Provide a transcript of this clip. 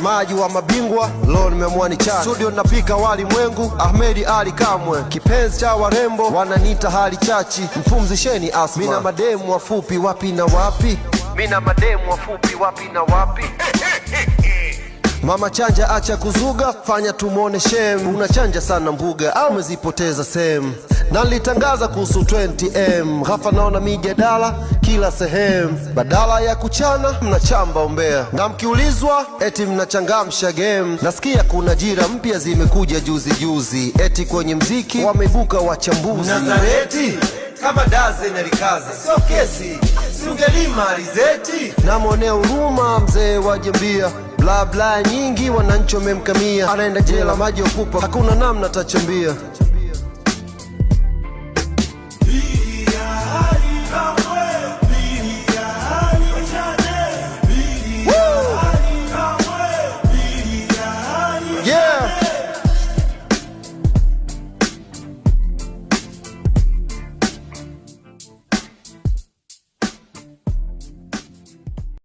Msemaji wa mabingwa leo nimeamua ni chana. Studio napika walimwengu, Ahmedi Ali Kamwe, kipenzi cha warembo wananiita hali chachi, mpumzisheni asma. Mina mademu wafupi wapi na wapi? Mina mademu wafupi wapi na wapi? Mama chanja, acha kuzuga, fanya tumwone shem. Unachanja sana mbuga au umezipoteza sehemu? Na nilitangaza kuhusu 20M, ghafla naona mijadala kila sehemu. Badala ya kuchana mnachamba umbea, na mkiulizwa eti mnachangamsha game. Nasikia kuna ajira mpya zimekuja juzi juzi, eti kwenye mziki wameibuka wachambuzi. Nazareti kama daze nalikaza, sio kesi, sungelima alizeti. Namwonea huruma mzee wa jembia, bla bla nyingi, wananchi wamemkamia, anaenda jela maji ya kupa, hakuna namna tachambia.